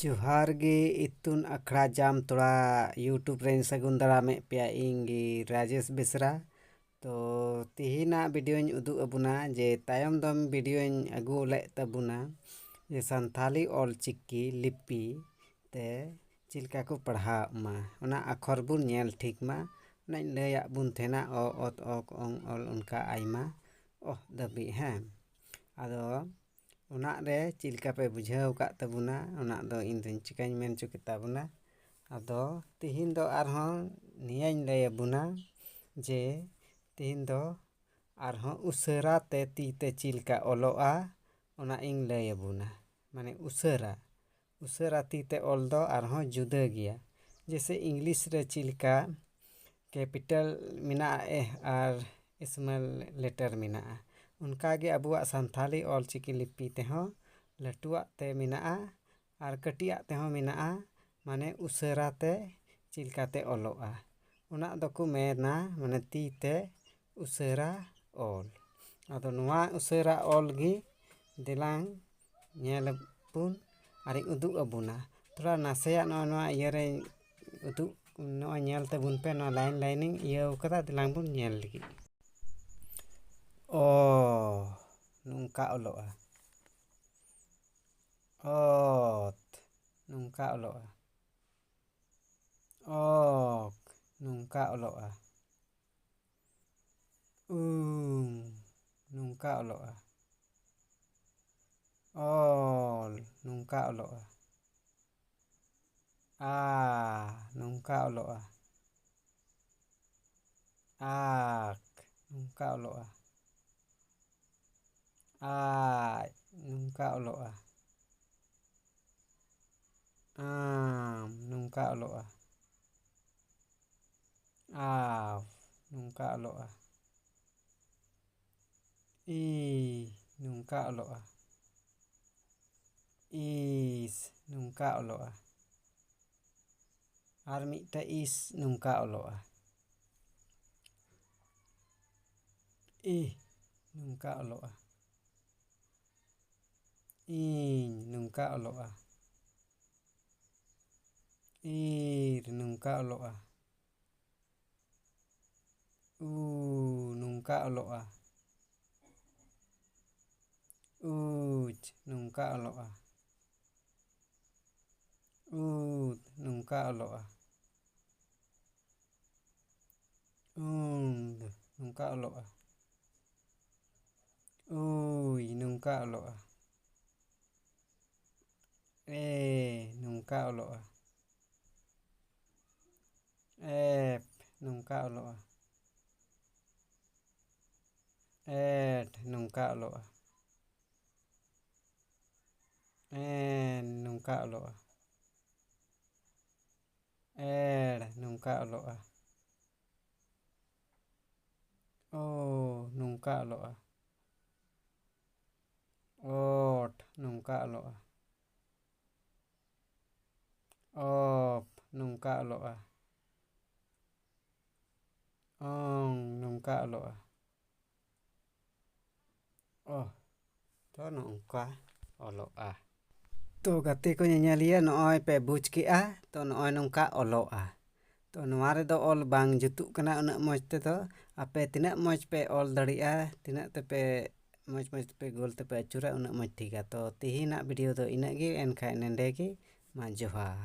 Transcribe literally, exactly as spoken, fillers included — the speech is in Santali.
ᱡᱚᱦᱟᱨ ᱜᱮ ᱤᱛᱩᱱ ᱟᱠᱷᱲᱟ ᱡᱟᱢᱛᱚᱲᱟ YouTube ᱨᱮᱧ ᱥᱟᱹᱜᱩᱱ ᱫᱟᱨᱟᱢᱮᱫ ᱯᱮᱭᱟ, ᱤᱧ ᱜᱮ ᱨᱟᱡᱮᱥ ᱵᱮᱥᱨᱟ᱾ ᱛᱚ ᱛᱤᱦᱤᱧᱟᱜ ᱵᱷᱤᱰᱤᱭᱳᱧ ᱩᱫᱩᱜ ᱟᱵᱚᱱᱟ ᱡᱮ ᱛᱟᱭᱚᱢ ᱫᱚᱢ ᱵᱷᱤᱰᱤᱭᱳᱧ ᱟᱹᱜᱩ ᱞᱮᱫ ᱛᱟᱵᱚᱱᱟ ᱡᱮ ᱥᱟᱱᱛᱷᱟᱞᱤ ᱚᱞ ᱪᱤᱠᱤ ᱞᱤᱯᱤ ᱛᱮ ᱪᱮᱫ ᱞᱮᱠᱟ ᱠᱚ ᱯᱟᱲᱦᱟᱣ ᱢᱟ, ᱚᱱᱟ ᱟᱠᱷᱚᱨ ᱵᱚᱱ ᱧᱮᱞ ᱴᱷᱤᱠ ᱢᱟ᱾ ᱚᱱᱟᱧ ᱞᱟᱹᱭᱟᱫ ᱵᱚᱱ ᱛᱟᱦᱮᱱᱟ, ᱚ, ᱚᱛ, ᱚᱠ, ᱚᱝ, ᱚᱞ, ᱚᱱᱠᱟ ᱟᱭᱢᱟ ᱚᱦ ᱫᱷᱟᱹᱵᱤᱡ, ᱦᱮᱸ᱾ ᱟᱫᱚ ᱚᱱᱟ ᱨᱮ ᱪᱮᱫ ᱞᱮᱠᱟ ᱯᱮ ᱵᱩᱡᱷᱟᱹᱣ ᱟᱠᱟᱫ ᱛᱟᱵᱚᱱᱟ, ᱚᱱᱟ ᱫᱚ ᱤᱧ ᱫᱚᱧ ᱪᱤᱠᱟᱹᱧ ᱢᱮᱱ ᱦᱚᱪᱚ ᱠᱮᱫ ᱛᱟᱵᱚᱱᱟ᱾ ᱟᱫᱚ ᱛᱤᱦᱤᱧ ᱫᱚ ᱟᱨᱦᱚᱸ ᱱᱤᱭᱟᱹᱧ ᱞᱟᱹᱭ ᱟᱵᱚᱱᱟ ᱡᱮ ᱛᱤᱦᱤᱧ ᱫᱚ ᱟᱨᱦᱚᱸ ᱩᱥᱟᱹᱨᱟ ᱛᱮ ᱛᱤ ᱛᱮ ᱪᱮᱫ ᱞᱮᱠᱟ ᱚᱞᱚᱜᱼᱟ, ᱚᱱᱟ ᱤᱧ ᱞᱟᱹᱭ ᱟᱵᱚᱱᱟ᱾ ᱢᱟᱱᱮ ᱩᱥᱟᱹᱨᱟ, ᱩᱥᱟᱹᱨᱟ ᱛᱤ ᱛᱮ ᱚᱞ ᱫᱚ ᱟᱨᱦᱚᱸ ᱡᱩᱫᱟᱹ ᱜᱮᱭᱟ᱾ ᱡᱮᱭᱥᱮ ᱤᱝᱞᱤᱥ ᱨᱮ ᱪᱮᱫ ᱞᱮᱠᱟ ᱠᱮᱯᱤᱴᱟᱞ ᱢᱮᱱᱟᱜᱼᱟ, ᱮᱦ ᱟᱨ ᱥᱢᱚᱞ ᱞᱮᱴᱟᱨ ᱢᱮᱱᱟᱜᱼᱟ, ᱚᱱᱠᱟ ᱜᱮ ᱟᱵᱚᱣᱟᱜ ᱥᱟᱱᱛᱷᱟᱞᱤ ᱚᱞ ᱪᱤᱠᱤ ᱞᱤᱯᱤ ᱛᱮᱦᱚᱸ ᱞᱟᱹᱴᱩᱣᱟᱜ ᱛᱮ ᱢᱮᱱᱟᱜᱼᱟ ᱟᱨ ᱠᱟᱹᱴᱤᱡᱟᱜ ᱛᱮᱦᱚᱸ ᱢᱮᱱᱟᱜᱼᱟ᱾ ᱢᱟᱱᱮ ᱩᱥᱟᱹᱨᱟ ᱛᱮ ᱪᱮᱫ ᱞᱮᱠᱟᱛᱮ ᱚᱞᱚᱜᱼᱟ, ᱚᱱᱟ ᱫᱚᱠᱚ ᱢᱮᱱᱟ ᱢᱟᱱᱮ ᱛᱤ ᱛᱮ ᱩᱥᱟᱹᱨᱟ ᱚᱞ᱾ ᱟᱫᱚ ᱱᱚᱣᱟ ᱩᱥᱟᱹᱨᱟ ᱚᱞ ᱜᱮ ᱫᱮᱞᱟᱝ ᱧᱮᱞ ᱟᱵᱚᱱ ᱟᱨᱤᱧ ᱩᱫᱩᱜ ᱟᱵᱚᱱᱟ᱾ ᱛᱷᱚᱲᱟ ᱱᱟᱥᱮᱭᱟᱜ ᱱᱚᱜᱼᱚᱭ ᱱᱚᱣᱟ ᱤᱭᱟᱹ ᱨᱮᱧ ᱩᱫᱩᱜ, ᱱᱚᱜᱼᱚᱭ ᱧᱮᱞ ᱛᱟᱵᱚᱱ ᱯᱮ, ᱱᱚᱣᱟ ᱞᱟᱭᱤᱱ ᱞᱟᱭᱤᱱ ᱤᱧ ᱤᱭᱟᱹᱣ ᱠᱟᱫᱟ, ᱫᱮᱞᱟᱝ ᱵᱚᱱ ᱧᱮᱞ ᱞᱟᱹᱜᱤᱫ᱾ ᱚ, ᱱᱚᱝᱠᱟ ᱚᱞᱚᱜᱼᱟ᱾ ᱚᱛ, ᱱᱚᱝᱠᱟ ᱚᱞᱚᱜᱼᱟ᱾ ᱚᱠ, ᱱᱚᱝᱠᱟ ᱚᱞᱚᱜᱼᱟ᱾ ᱩᱝ, ᱱᱚᱝᱠᱟ ᱚᱞᱚᱜᱼᱟ᱾ ᱚᱞ, ᱱᱚᱝᱠᱟ ᱚᱞᱚᱜᱼᱟ᱾ ᱟ, ᱱᱚᱝᱠᱟ ᱚᱞᱚᱜᱼᱟ᱾ ᱟᱠ, ᱱᱚᱝᱠᱟ ᱚᱞᱚᱜᱼᱟ᱾ ᱟᱡ, ᱱᱚᱝᱠᱟ ᱚᱞᱚᱜᱼᱟ᱾ ᱟᱢ, ᱱᱚᱝᱠᱟ ᱚᱞᱚᱜᱼᱟ᱾ ᱟᱣ, ᱱᱚᱝᱠᱟ ᱚᱞᱚᱜᱼᱟ᱾ ᱤ, ᱱᱚᱝᱠᱟ ᱚᱞᱚᱜᱼᱟ᱾ ᱤᱥ, ᱱᱚᱝᱠᱟ ᱚᱞᱚᱜᱼᱟ᱾ ᱟᱨ ᱢᱤᱫᱴᱮᱡ ᱤᱥ ᱱᱚᱝᱠᱟ ᱚᱞᱚᱜᱼᱟ᱾ ᱤ, ᱱᱚᱝᱠᱟ ᱚᱞᱚᱜᱼᱟ᱾ ᱤᱧ, ᱱᱚᱝᱠᱟ ᱚᱞᱚᱜᱼᱟ᱾ ᱤᱨ, ᱱᱚᱝᱠᱟ ᱚᱞᱚᱜᱼᱟ᱾ ᱩ, ᱱᱚᱝᱠᱟ ᱚᱞᱚᱜᱼᱟ᱾ ᱩᱪ, ᱱᱚᱝᱠᱟ ᱚᱞᱚᱜᱼᱟ᱾ ᱩᱫ, ᱱᱚᱝᱠᱟ ᱚᱞᱚᱜᱼᱟ᱾ ᱩᱸᱫ, ᱱᱚᱝᱠᱟ ᱚᱞᱚᱜᱼᱟ᱾ ᱩᱭ, ᱱᱚᱝᱠᱟ ᱚᱞᱚᱜᱼᱟ᱾ ᱮ, ᱱᱚᱝᱠᱟ ᱚᱞᱚᱜᱼᱟ᱾ ᱮᱯ, ᱱᱚᱝᱠᱟ ᱚᱞᱚᱜᱼᱟ᱾ ᱮᱰ, ᱱᱚᱝᱠᱟ ᱚᱞᱚᱜᱼᱟ᱾ ᱮᱱ, ᱱᱚᱝᱠᱟ ᱚᱞᱚᱜᱼᱟ᱾ ᱮᱲ, ᱱᱚᱝᱠᱟ ᱚᱞᱚᱜᱼᱟ᱾ ᱳ, ᱱᱚᱝᱠᱟ ᱚᱞᱚᱜᱼᱟ᱾ ᱳᱴ, ᱱᱚᱝᱠᱟ ᱚᱞᱚᱜᱼᱟ᱾ ᱚᱯ, ᱱᱚᱝᱠᱟ ᱚᱞᱚᱜᱼᱟ᱾ ᱚᱝ, ᱱᱚᱝᱠᱟ ᱚᱞᱚᱜᱼᱟ᱾ ᱚ, ᱛᱚ ᱱᱚᱝᱠᱟ ᱚᱞᱚᱜᱼᱟ᱾ ᱛᱚ ᱜᱟᱛᱮ ᱠᱚ ᱧᱮᱧᱮᱞᱤᱭᱟᱹ, ᱱᱚᱜᱼᱚᱭ ᱯᱮ ᱵᱩᱡᱽ ᱠᱮᱜᱼᱟ, ᱛᱚ ᱱᱚᱜᱼᱚᱭ ᱱᱚᱝᱠᱟ ᱚᱞᱚᱜᱼᱟ᱾ ᱛᱚ ᱱᱚᱣᱟ ᱨᱮᱫᱚ ᱚᱞ ᱵᱟᱝ ᱡᱩᱛᱩᱜ ᱠᱟᱱᱟ ᱩᱱᱟᱹᱜ ᱢᱚᱡᱽ ᱛᱮᱫᱚ᱾ ᱟᱯᱮ ᱛᱤᱱᱟᱹᱜ ᱢᱚᱡᱽ ᱯᱮ ᱚᱞ ᱫᱟᱲᱮᱭᱟᱜᱼᱟ, ᱛᱤᱱᱟᱹᱜ ᱛᱮᱯᱮ ᱢᱚᱡᱽ ᱢᱚᱡᱽ ᱛᱮᱯᱮ ᱜᱳᱞ ᱛᱮᱯᱮ ᱟᱹᱪᱩᱨᱟ, ᱩᱱᱟᱹᱜ ᱢᱚᱡᱽ ᱴᱷᱤᱠᱟ᱾ ᱛᱚ ᱛᱤᱦᱤᱧᱟᱜ ᱵᱷᱤᱰᱤᱭᱳ ᱫᱚ ᱤᱱᱟᱹᱜ ᱜᱮ, ᱮᱱᱠᱷᱟᱱ ᱱᱚᱸᱰᱮ ᱜᱮ᱾ ᱢᱟ ᱡᱚᱦᱟᱨ᱾